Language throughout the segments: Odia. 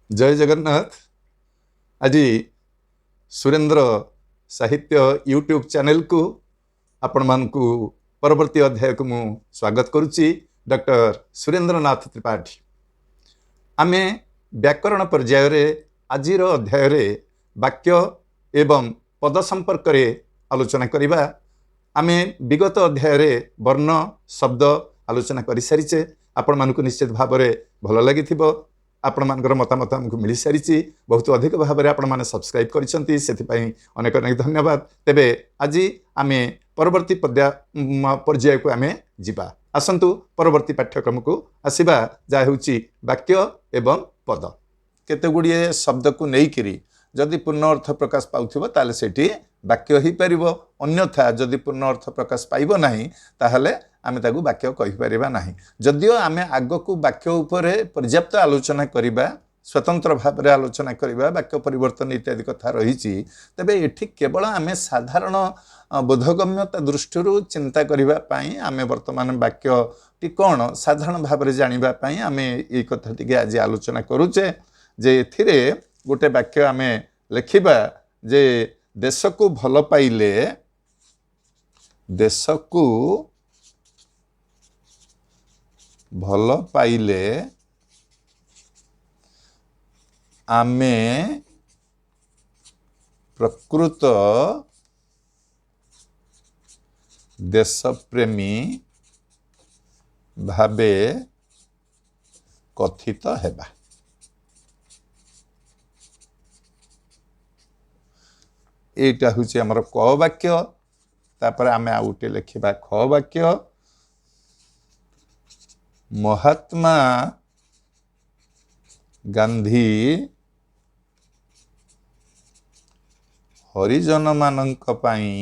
ଜୟ ଜଗନ୍ନାଥ। ଆଜି ସୁରେନ୍ଦ୍ର ସାହିତ୍ୟ ୟୁଟ୍ୟୁବ୍ ଚ୍ୟାନେଲକୁ ଆପଣମାନଙ୍କୁ ପରବର୍ତ୍ତୀ ଅଧ୍ୟାୟକୁ ମୁଁ ସ୍ୱାଗତ କରୁଛି। ଡକ୍ଟର ସୁରେନ୍ଦ୍ରନାଥ ତ୍ରିପାଠୀ। ଆମେ ବ୍ୟାକରଣ ପର୍ଯ୍ୟାୟରେ ଆଜିର ଅଧ୍ୟାୟରେ ବାକ୍ୟ ଏବଂ ପଦ ସମ୍ପର୍କରେ ଆଲୋଚନା କରିବା। ଆମେ ବିଗତ ଅଧ୍ୟାୟରେ ବର୍ଣ୍ଣ ଶବ୍ଦ ଆଲୋଚନା କରିସାରିଛେ। ଆପଣମାନଙ୍କୁ ନିଶ୍ଚିତ ଭାବରେ ଭଲ ଲାଗିଥିବ। ଆପଣମାନଙ୍କର ମତାମତ ଆମକୁ ମିଳିସାରିଛି। ବହୁତ ଅଧିକ ଭାବରେ ଆପଣମାନେ ସବସ୍କ୍ରାଇବ୍ କରିଛନ୍ତି, ସେଥିପାଇଁ ଅନେକ ଅନେକ ଧନ୍ୟବାଦ। ତେବେ ଆଜି ଆମେ ପରବର୍ତ୍ତୀ ପର୍ଯ୍ୟାୟକୁ ଆମେ ଯିବା। ଆସନ୍ତୁ ପରବର୍ତ୍ତୀ ପାଠ୍ୟକ୍ରମକୁ ଆସିବା, ଯାହା ହେଉଛି ବାକ୍ୟ ଏବଂ ପଦ। କେତେ ଗୁଡ଼ିଏ ଶବ୍ଦକୁ ନେଇକିରି ଯଦି ପୂର୍ଣ୍ଣ ଅର୍ଥ ପ୍ରକାଶ ପାଉଥିବ, ତାହେଲେ ସେଠି ବାକ୍ୟ ହେଇପାରିବ। ଅନ୍ୟଥା ଯଦି ପୂର୍ଣ୍ଣ ଅର୍ଥ ପ୍ରକାଶ ପାଇବ ନାହିଁ, ତାହେଲେ ଆମେ ତାକୁ ବାକ୍ୟ କହିପାରିବା ନାହିଁ। ଯଦିଓ ଆମେ ଆଗକୁ ବାକ୍ୟ ଉପରେ ପର୍ଯ୍ୟାପ୍ତ ଆଲୋଚନା କରିବା, ସ୍ୱତନ୍ତ୍ର ଭାବରେ ଆଲୋଚନା କରିବା, ବାକ୍ୟ ପରିବର୍ତ୍ତନ ଇତ୍ୟାଦି କଥା ରହିଛି, ତେବେ ଏଠି କେବଳ ଆମେ ସାଧାରଣ ବୋଧଗମ୍ୟତା ଦୃଷ୍ଟିରୁ ଚିନ୍ତା କରିବା ପାଇଁ, ଆମେ ବର୍ତ୍ତମାନ ବାକ୍ୟଟି କ'ଣ ସାଧାରଣ ଭାବରେ ଜାଣିବା ପାଇଁ ଆମେ ଏଇ କଥା ଟିକେ ଆଜି ଆଲୋଚନା କରୁଛେ ଯେ ଏଥିରେ ଗୋଟେ ବାକ୍ୟ ଆମେ ଲେଖିବା ଯେ ଦେଶକୁ ଭଲ ପାଇଲେ, ଦେଶକୁ ଭଲ ପାଇଲେ ଆମେ ପ୍ରକୃତ ଦେଶପ୍ରେମୀ ଭାବେ କଥିତ ହେବା। ଏଇଟା ହେଉଛି ଆମର କ ବାକ୍ୟ। ତାପରେ ଆମେ ଆଉ ଗୋଟେ ଲେଖିବା ଖ ବାକ୍ୟ। ମହାତ୍ମା ଗାନ୍ଧୀ ହରିଜନମାନଙ୍କ ପାଇଁ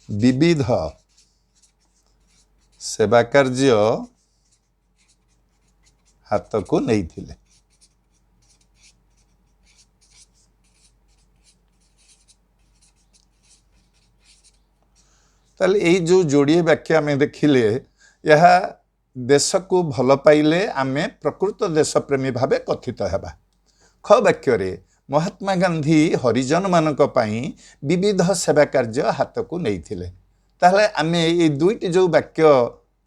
ବିବିଧ ସେବା କାର୍ଯ୍ୟ ହାତକୁ ନେଇଥିଲେ। ତାହେଲେ ଏଇ ଯେଉଁ ଯୋଡ଼ିଏ ବାକ୍ୟ ଆମେ ଦେଖିଲେ, ଏହା ଦେଶକୁ ଭଲ ପାଇଲେ ଆମେ ପ୍ରକୃତ ଦେଶପ୍ରେମୀ ଭାବେ କଥିତ ହେବା। ଖ ବାକ୍ୟରେ ମହାତ୍ମା ଗାନ୍ଧୀ ହରିଜନମାନଙ୍କ ପାଇଁ ବିବିଧ ସେବା କାର୍ଯ୍ୟ ହାତକୁ ନେଇଥିଲେ। ତାହେଲେ ଆମେ ଏଇ ଦୁଇଟି ଯେଉଁ ବାକ୍ୟ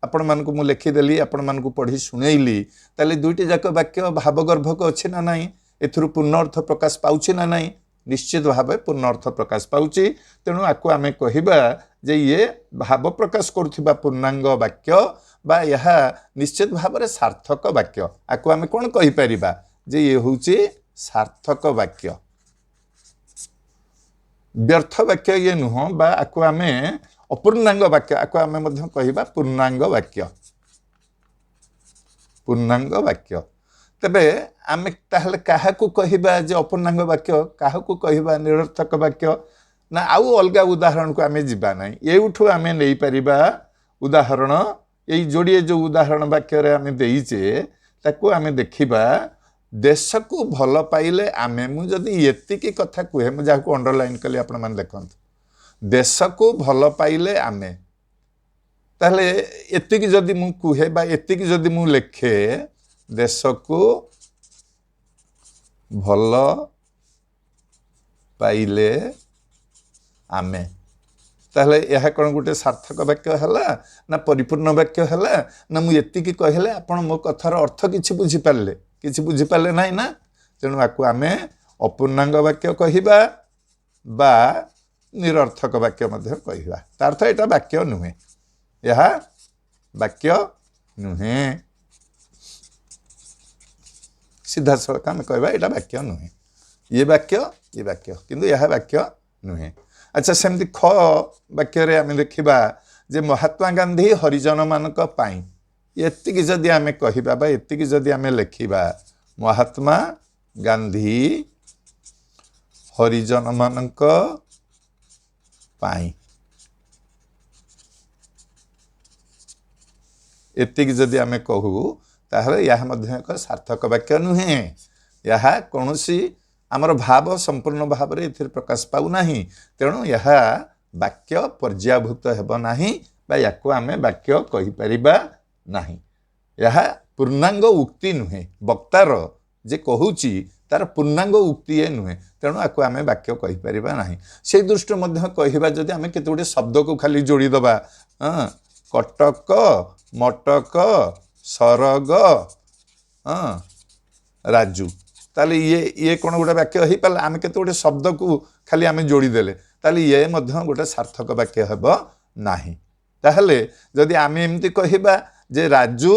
ଆପଣମାନଙ୍କୁ ମୁଁ ଲେଖିଦେଲି, ଆପଣମାନଙ୍କୁ ପଢ଼ି ଶୁଣେଇଲି, ତାହେଲେ ଦୁଇଟି ଯାକ ବାକ୍ୟ ଭାବଗର୍ଭକ ଅଛି ନା ନାହିଁ? ଏଥିରୁ ପୂର୍ଣ୍ଣ ଅର୍ଥ ପ୍ରକାଶ ପାଉଛି ନା ନାହିଁ? ନିଶ୍ଚିତ ଭାବେ ପୂର୍ଣ୍ଣ ଅର୍ଥ ପ୍ରକାଶ ପାଉଛି। ତେଣୁ ଆକୁ ଆମେ କହିବା ଯେ ଇଏ ଭାବ ପ୍ରକାଶ କରୁଥିବା ପୂର୍ଣ୍ଣାଙ୍ଗ ବାକ୍ୟ ବା ଏହା ନିଶ୍ଚିତ ଭାବରେ ସାର୍ଥକ ବାକ୍ୟ। ଆକୁ ଆମେ କ'ଣ କହିପାରିବା ଯେ ଇଏ ହେଉଛି ସାର୍ଥକ ବାକ୍ୟ, ବ୍ୟର୍ଥ ବାକ୍ୟ ଇଏ ନୁହଁ। ବା ଆକୁ ଆମେ ଅପୂର୍ଣ୍ଣାଙ୍ଗ ବାକ୍ୟ, ଆକୁ ଆମେ ମଧ୍ୟ କହିବା ପୂର୍ଣ୍ଣାଙ୍ଗ ବାକ୍ୟ, ପୂର୍ଣ୍ଣାଙ୍ଗ ବାକ୍ୟ। ତେବେ ଆମେ ତାହେଲେ କାହାକୁ କହିବା ଯେ ଅପୂର୍ଣ୍ଣାଙ୍ଗ ବାକ୍ୟ, କାହାକୁ କହିବା ନିରର୍ଥକ ବାକ୍ୟ? ନା, ଆଉ ଅଲଗା ଉଦାହରଣକୁ ଆମେ ଯିବା ନାହିଁ। ଏଇଠୁ ଆମେ ନେଇପାରିବା ଉଦାହରଣ। ଏଇ ଯୋଡ଼ିଏ ଯେଉଁ ଉଦାହରଣ ବାକ୍ୟରେ ଆମେ ଦେଇଛେ, ତାକୁ ଆମେ ଦେଖିବା। ଦେଶକୁ ଭଲ ପାଇଲେ ଆମେ, ମୁଁ ଯଦି ଏତିକି କଥା କୁହେ, ମୁଁ ଯାହାକୁ ଅଣ୍ଡରଲାଇନ୍ କଲି ଆପଣମାନେ ଦେଖନ୍ତୁ, ଦେଶକୁ ଭଲ ପାଇଲେ ଆମେ, ତାହେଲେ ଏତିକି ଯଦି ମୁଁ କୁହେ ବା ଏତିକି ଯଦି ମୁଁ ଲେଖେ, ଦେଶକୁ ଭଲ ପାଇଲେ ଆମେ, ତାହେଲେ ଏହା କ'ଣ ଗୋଟେ ସାର୍ଥକ ବାକ୍ୟ ହେଲା ନା ପରିପୂର୍ଣ୍ଣ ବାକ୍ୟ ହେଲା? ନା ମୁଁ ଏତିକି କହିଲେ ଆପଣ ମୋ କଥାର ଅର୍ଥ କିଛି ବୁଝିପାରିଲେ? କିଛି ବୁଝିପାରିଲେ ନାହିଁ ନା? ତେଣୁ ଆକୁ ଆମେ ଅପୂର୍ଣ୍ଣାଙ୍ଗ ବାକ୍ୟ କହିବା ବା ନିରର୍ଥକ ବାକ୍ୟ ମଧ୍ୟ କହିବା। ତା ଅର୍ଥ ଏଇଟା ବାକ୍ୟ ନୁହେଁ, ଏହା ବାକ୍ୟ ନୁହେଁ। ସିଧାସଳଖ ଆମେ କହିବା ଏଇଟା ବାକ୍ୟ ନୁହେଁ। ଇଏ ବାକ୍ୟ, ଇଏ ବାକ୍ୟ, କିନ୍ତୁ ଏହା ବାକ୍ୟ ନୁହେଁ। ଆଚ୍ଛା, ସେମିତି ଖ ବାକ୍ୟରେ ଆମେ ଦେଖିବା ଯେ ମହାତ୍ମା ଗାନ୍ଧୀ ହରିଜନମାନଙ୍କ ପାଇଁ, ଏତିକି ଯଦି ଆମେ କହିବା ବା ଏତିକି ଯଦି ଆମେ ଲେଖିବା, ମହାତ୍ମା ଗାନ୍ଧୀ ହରିଜନମାନଙ୍କ ପାଇଁ, ଏତିକି ଯଦି ଆମେ କହୁ, ତାହେଲେ ଏହା ମଧ୍ୟ ଏକ ସାର୍ଥକ ବାକ୍ୟ ନୁହେଁ। ଏହା କୌଣସି ଆମର ଭାବ ସମ୍ପୂର୍ଣ୍ଣ ଭାବରେ ଏଥିରେ ପ୍ରକାଶ ପାଉନାହିଁ। ତେଣୁ ଏହା ବାକ୍ୟ ପର୍ଯ୍ୟାୟଭୁକ୍ତ ହେବ ନାହିଁ ବା ବା ୟାକୁ ଆମେ ବାକ୍ୟ କହିପାରିବା ନାହିଁ। ଏହା ପୂର୍ଣ୍ଣାଙ୍ଗ ଉକ୍ତି ନୁହେଁ, ବକ୍ତାର ଯେ କହୁଛି ତାର ପୂର୍ଣ୍ଣାଙ୍ଗ ଉକ୍ତି ଏ ନୁହେଁ, ତେଣୁ ଆକୁ ଆମେ ବାକ୍ୟ କହିପାରିବା ନାହିଁ। ସେଇ ଦୃଷ୍ଟିରୁ ମଧ୍ୟ କହିବା ଯଦି ଆମେ କେତେ ଗୁଡ଼ିଏ ଶବ୍ଦକୁ ଖାଲି ଯୋଡ଼ିଦେବା, ହଁ, କଟକ, ମଟକ, ସରଗ, ହଁ, ରାଜୁ, ତାହେଲେ ଇଏ କ'ଣ ଗୋଟେ ବାକ୍ୟ ହେଇପାରିଲା? ଆମେ କେତେ ଗୁଡ଼ିଏ ଶବ୍ଦକୁ ଖାଲି ଆମେ ଯୋଡ଼ିଦେଲେ, ତାହେଲେ ଇଏ ମଧ୍ୟ ଗୋଟେ ସାର୍ଥକ ବାକ୍ୟ ହେବ ନାହିଁ। ତାହେଲେ ଯଦି ଆମେ ଏମିତି କହିବା ଯେ ରାଜୁ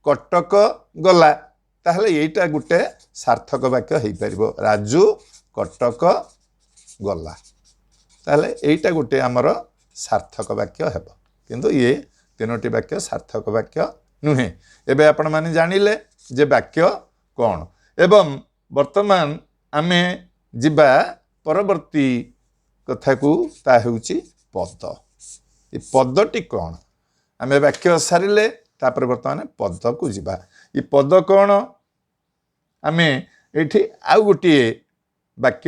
କଟକ ଗଲା, ତାହେଲେ ଏଇଟା ଗୋଟେ ସାର୍ଥକ ବାକ୍ୟ ହେଇପାରିବ, ରାଜୁ କଟକ ଗଲା, ତାହେଲେ ଏଇଟା ଗୋଟେ ଆମର ସାର୍ଥକ ବାକ୍ୟ ହେବ। କିନ୍ତୁ ଇଏ ତିନୋଟି ବାକ୍ୟ ସାର୍ଥକ ବାକ୍ୟ ନୁହେଁ। ଏବେ ଆପଣମାନେ ଜାଣିଲେ ଯେ ବାକ୍ୟ କ'ଣ। ଏବଂ ବର୍ତ୍ତମାନ ଆମେ ଯିବା ପରବର୍ତ୍ତୀ କଥାକୁ, ତା ହେଉଛି ପଦ। ଏ ପଦଟି କ'ଣ? ଆମେ ବାକ୍ୟ ସାରିଲେ, ତାପରେ ବର୍ତ୍ତମାନ ପଦକୁ ଯିବା। ଏ ପଦ କ'ଣ? ଆମେ ଏଇଠି ଆଉ ଗୋଟିଏ ବାକ୍ୟ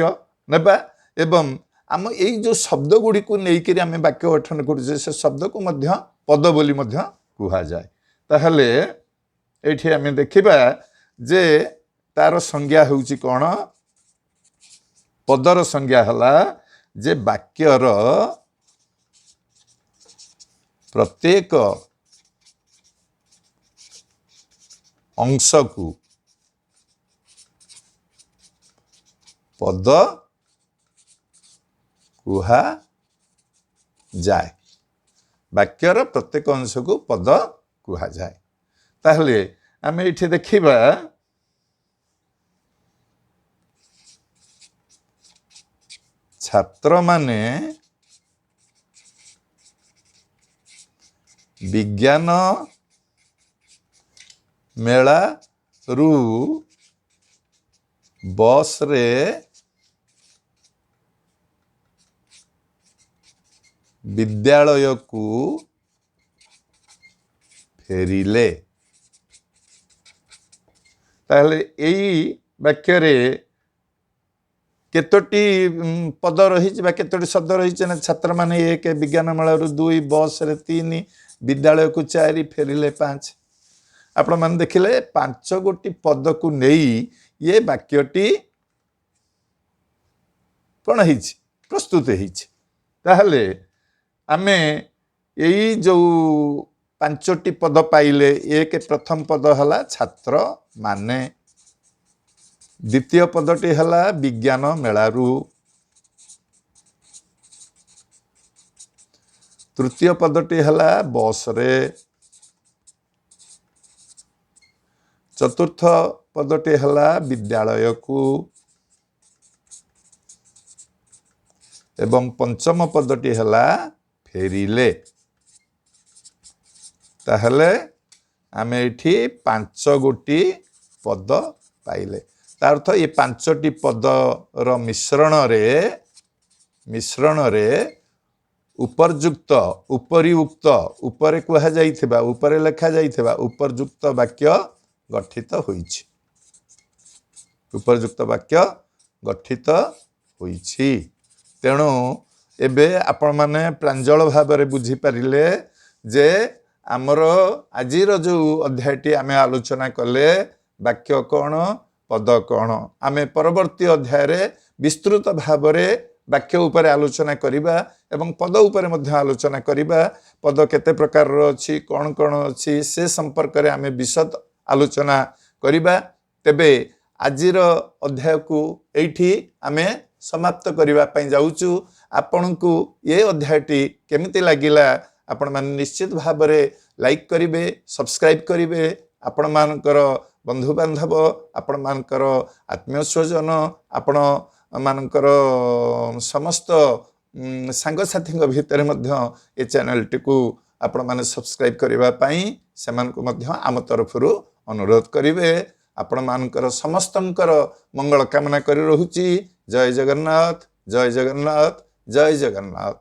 ନେବା ଏବଂ ଆମ ଏଇ ଯେଉଁ ଶବ୍ଦ ଗୁଡ଼ିକୁ ନେଇକରି ଆମେ ବାକ୍ୟ ଗଠନ କରୁଛେ, ସେ ଶବ୍ଦକୁ ମଧ୍ୟ ପଦ ବୋଲି ମଧ୍ୟ କୁହାଯାଏ। ତାହେଲେ ଏଇଠି ଆମେ ଦେଖିବା ଯେ ତାର ସଂଜ୍ଞା ହେଉଛି କ'ଣ? ପଦର ସଂଜ୍ଞା ହେଲା ଯେ ବାକ୍ୟର ପ୍ରତ୍ୟେକ ଅଂଶକୁ ପଦ କୁହାଯାଏ। ବାକ୍ୟର ପ୍ରତ୍ୟେକ ଅଂଶକୁ ପଦ କୁହାଯାଏ। ତାହେଲେ ଆମେ ଏଇଠି ଦେଖିବା ଛାତ୍ରମାନେ ବିଜ୍ଞାନ ମେଳାରୁ ବସ୍ରେ ବିଦ୍ୟାଳୟକୁ ଫେରିଲେ। ତାହେଲେ ଏଇ ବାକ୍ୟରେ କେତୋଟି ପଦ ରହିଛି ବା କେତୋଟି ଶବ୍ଦ ରହିଛି ନା ଛାତ୍ରମାନେ 1, ବିଜ୍ଞାନ ମେଳାରୁ 2, ବସ୍ରେ 3, ବିଦ୍ୟାଳୟକୁ 4, ଫେରିଲେ 5। ଆପଣମାନେ ଦେଖିଲେ 5 ଗୋଟି ପଦକୁ ନେଇ ଇଏ ବାକ୍ୟଟି କ'ଣ ହେଇଛି, ପ୍ରସ୍ତୁତ ହେଇଛି। ତାହେଲେ ଆମେ ଏଇ ଯେଉଁ 5ଟି ପଦ ପାଇଲେ, 1 ପ୍ରଥମ ପଦ ହେଲା ଛାତ୍ରମାନେ, ଦ୍ୱିତୀୟ ପଦଟି ହେଲା ବିଜ୍ଞାନ ମେଳାରୁ, ତୃତୀୟ ପଦଟି ହେଲା ବସ୍ରେ, ଚତୁର୍ଥ ପଦଟି ହେଲା ବିଦ୍ୟାଳୟକୁ ଏବଂ ପଞ୍ଚମ ପଦଟି ହେଲା ଫେରିଲେ। ତାହେଲେ ଆମେ ଏଠି 5 ଗୋଟି ପଦ ପାଇଲେ। ତା ଅର୍ଥ ଏ 5ଟି ପଦର ମିଶ୍ରଣରେ ଉପରଯୁକ୍ତ, ଉପରିଉକ୍ତ, ଉପରେ କୁହାଯାଇଥିବା, ଉପରେ ଲେଖାଯାଇଥିବା ଉପରଯୁକ୍ତ ବାକ୍ୟ ଗଠିତ ହୋଇଛି। ଉପରଯୁକ୍ତ ବାକ୍ୟ ଗଠିତ ହୋଇଛି। ତେଣୁ ଏବେ ଆପଣମାନେ ପ୍ରାଞ୍ଜଳ ଭାବରେ ବୁଝିପାରିଲେ ଯେ ଆମର ଆଜିର ଯେଉଁ ଅଧ୍ୟାୟଟି ଆମେ ଆଲୋଚନା କଲେ, ବାକ୍ୟ କ'ଣ, ପଦ କ'ଣ। ଆମେ ପରବର୍ତ୍ତୀ ଅଧ୍ୟାୟରେ ବିସ୍ତୃତ ଭାବରେ ବାକ୍ୟ ଉପରେ ଆଲୋଚନା କରିବା ଏବଂ ପଦ ଉପରେ ମଧ୍ୟ ଆଲୋଚନା କରିବା। ପଦ କେତେ ପ୍ରକାରର ଅଛି, କ'ଣ କ'ଣ ଅଛି, ସେ ସମ୍ପର୍କରେ ଆମେ ବିଶଦ ଆଲୋଚନା କରିବା। ତେବେ ଆଜିର ଅଧ୍ୟାୟକୁ ଏଇଠି ଆମେ ସମାପ୍ତ କରିବା ପାଇଁ ଯାଉଛୁ। ଆପଣଙ୍କୁ ଏ ଅଧ୍ୟାୟଟି କେମିତି ଲାଗିଲା ଆପଣମାନେ ନିଶ୍ଚିତ ଭାବରେ ଲାଇକ୍ କରିବେ, ସବସ୍କ୍ରାଇବ୍ କରିବେ। ଆପଣମାନଙ୍କର ବନ୍ଧୁବାନ୍ଧବ, ଆପଣମାନଙ୍କର ଆତ୍ମୀୟ ସ୍ୱଜନ, ଆପଣମାନଙ୍କର ସମସ୍ତ ସାଙ୍ଗସାଥୀଙ୍କ ଭିତରେ ମଧ୍ୟ ଏ ଚ୍ୟାନେଲଟିକୁ ଆପଣମାନେ ସବସ୍କ୍ରାଇବ୍ କରିବା ପାଇଁ ସେମାନଙ୍କୁ ମଧ୍ୟ ଆମ ତରଫରୁ ଅନୁରୋଧ କରିବେ। ଆପଣମାନଙ୍କର ସମସ୍ତଙ୍କର ମଙ୍ଗଳ କାମନା କରି ରହୁଛି। ଜୟ ଜଗନ୍ନାଥ, ଜୟ ଜଗନ୍ନାଥ, ଜୟ ଜଗନ୍ନାଥ।